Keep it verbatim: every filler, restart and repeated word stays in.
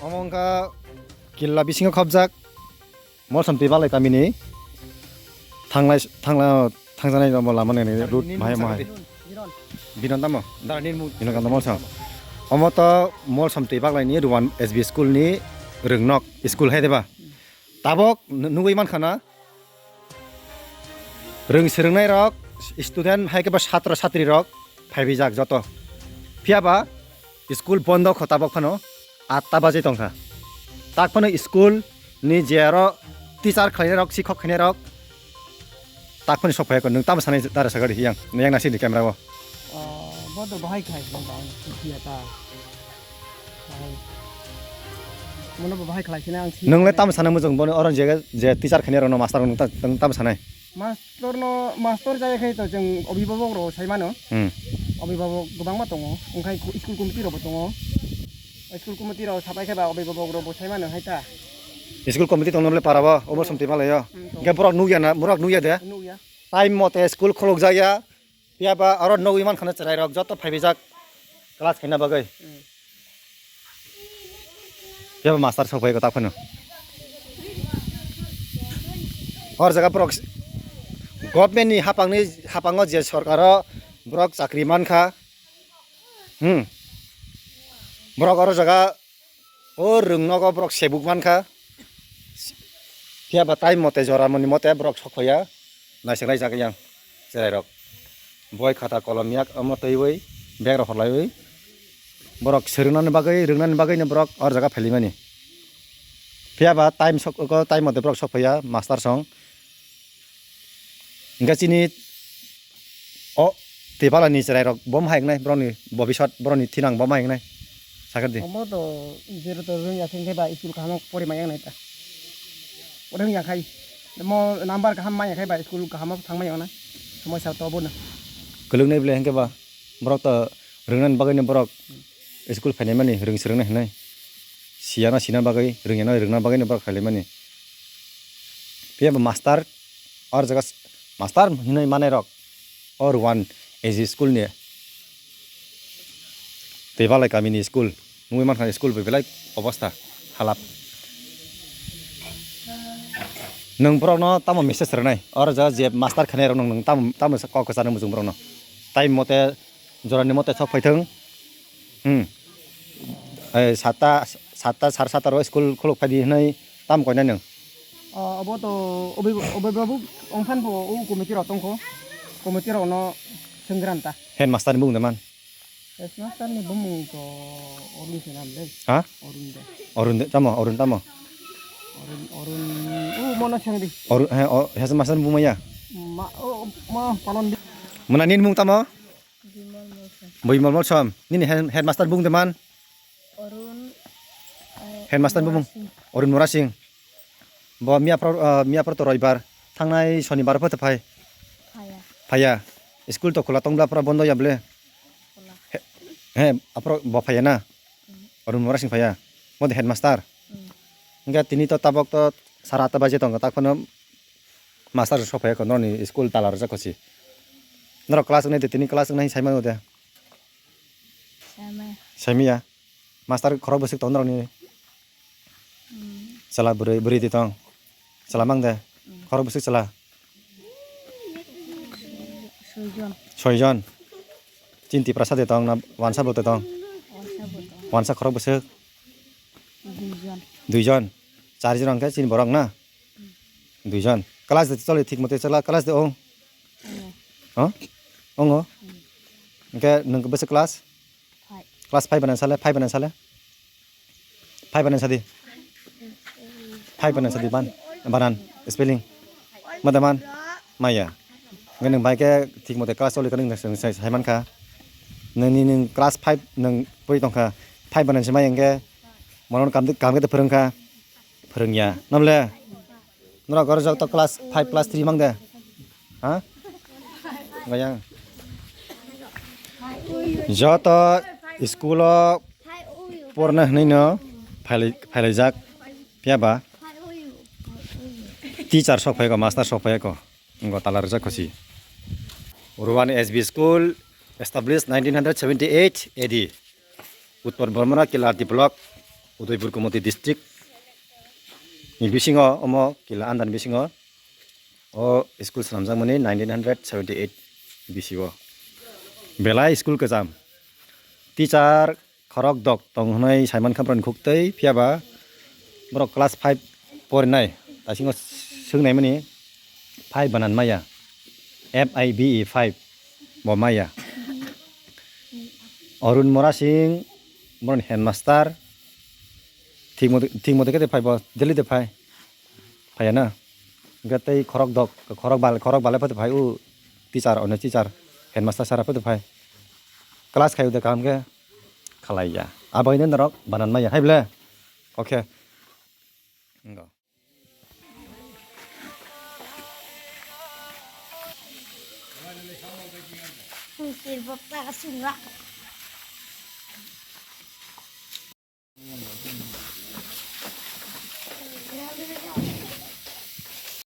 Omo wngkha killa bisingo khopjak Molsom Twibalai kamini thanglai thangla thangjanai omo lama nini route mahai mahai. Binon tamo? Binon kanta Molsom. Omo to Molsom Twibalai ni Ruwan S B school ni rwngnok school hai deba. Tabok nugui mankha na? Rwng swrwngnai rok, student hai khe ba satro satri rok phaibijak joto. Phiya ba school bondo kho tabok phano atta baje tongkha. Tak phano school ni je aro teacher khlainai rok, sikhok khainai rok tak phano sok phai kho. Nwng tamo sanai dara sagari yang, yang nasi di camera o. Oh, bodo bahai khai bang bang, siya ta. Mono bo bahai khlai sini ang si. Nwngle tamo sana mujung bono oron je je teacher khani rokno master rokno ta-, tamo sanai. Master no, master jaya khai to jeng obibabok rok sai mano. Hmm. Obibabok gobangma tongo. Ongkhai ku-, school committee rok bo tongo. School committee rok sapai khe ba obibabok rok bo sai mano hai ta. School committee tongno le para bo, obo somti malayo. Hmm, tongo. Ge borok nugya na, borok nugya de. Nugya. Time mote school khuluk jaya. Phiya ba aro nugui mankha na chwrai rok joto phaibijak class khaina bagwi. Hmm. Phiya ba master sok phai kho tak phano. Or jaga borok government ni hapang ni, hapango je sorkar o borok chakri mankha. Hmm. Borok oro jaga o rwng nogo borok sebuk mankha. Phiya ba time mote jora moni mote borok sok phaiya. Naiseklai jak yang chwrai rok. Boi khata kolom yak omo twiwi bag rok horlaiwi. Borok swrwngnani bagwi, rwngnani bagwi no borok or jaga phailaimani. Phiya ba time sok, time mote borok sok phaiya master song. Hingke chini o Twibalani chwrairok bo ma hai wngnai, borokni bobiswt, borokni thinang bo ma hai wngnai, sakhe di. Omo to jero to rwngya khe, hingke ba school kaham pori maya wngnai ta. Rwngya khai, mo number kaham maya khai ba school kaham thang maya wngnai, somosya to bono. Kwlwng nai bwle hingke ba, borok to rwngnani bagwino borok school phainaimani, rwng swrwngna hinwi. Siyana sina bagwi, rwngyana rwngna bagwino borok phailaimani. Phiya bo master, or jaga s-, master hinwi manai rok, or one A G school ni, Twibalai kamini school, nugwi mankha school bai belai obostha halap. Nwng borokno tamo message rwnai, or jaga je master khainai rok nwng tamo, tamo kok kwchangni muchung borokno. Time mote, jorani mote sok phaithwng. Hmm. Ei, satta, satta, sar satta ro school khuluk phaidi hinwi tam koinai nwng? O, obo to obi, obi babu ongphan bo o committee rok tongkho. Committee rok no senggranta. Headmaster ni bung de man? Headmaster ni bumung to Arun se nam de. Ha? Arun de. Arun de, tamo, Arun tamo? Arun, Arun, o mono sengdi. Arun, he, o, headmaster ni bumung ya? Ma, o, ma, palon di. Muna nini mung tamo? Bimol Molsom. Bimol Molsom. Nini head-, headmaster bung de man? Arun, eh, Headmaster bung? Murasing. Arun Murasing. Bo miya pro, eh, miya pro to roibar. Thangnai sonibar pho to phai. Phaya. Phaya. School to khula tong bla pura bondo ya ble. Khula. He, he, apro bo phaya na? Hmm. Arun Murasing phaya. Bo de headmaster. Hmm. Hingke tini to tabok to sara ta baje tongo, tak phano master sok phai kho, norokni school tala rwjak kho si. Norok class wngnai de, tini class wngnai sai mano de? Sai maya. Sai maya. Master khorok bwswk tong norokni? Hmm. Chwla bwrwi, bwrwi de tong. Chwla mang de? Hmm. Khorok bwswk chwla? Soijon. Soijon. Chini Tiprasa de tong na wansa bo de tong? Wansa bo tong. Wansa khorok bwswk? Duijon. Duijon. Charjon hwnkhe chini borok na? Duijon. Class de choli thik mote chwla class de ong? Ongo. Ha? Ongo? Hwnkhe nwng bwswk class? Five. Class five banan sale, five banan sale? Five banan sadi. Five banan sadi ban, banan, spelling. Mada man? Maya. Hwnkhe nwng bai khe thik mote class choli khe nwng sai, sai mankha. Nini nwng class five nwng pori tongkha. Five banan se maya hwnkhe mono kam, kam khe phwrwngkha. Phwrwngya. Namle? Norok oro joto class five, class three mang de? Ha? Gayang. Joto school o porna hwnwi no phailai-, phailaijak. Phiya ba teacher sok phai kho, master sok phai kho. Ngo tala rwjak kho si. Ruwan S B School established nineteen hundred seventy-eight A D. Utpal Bormora Kilardi Block. Udaipur Kumoti district ni bisingo omo kila andani bisingo o school swnamjakmani nineteen hundred seventy eight bisi o. Belai school kwcham. Teacher khorok dok tong hwnwi saiman kha borokni khuk twi, phiya ba borok class five porinai, taisingo swngnaimani five banan maya, F I V E five bo maya. Arun Mora Singh borokni headmaster, thik mote, thik mote khe phai bo, daily de phai. Phaiya na. Hingke tei khorok dok, khorok bal, khorok balai photo phai o teacher, ono teacher, headmaster sara photo phai. Class khai o de kaham khe khalaiya. Abo hino norok banan maya. Hai ble? Okay. Ngo.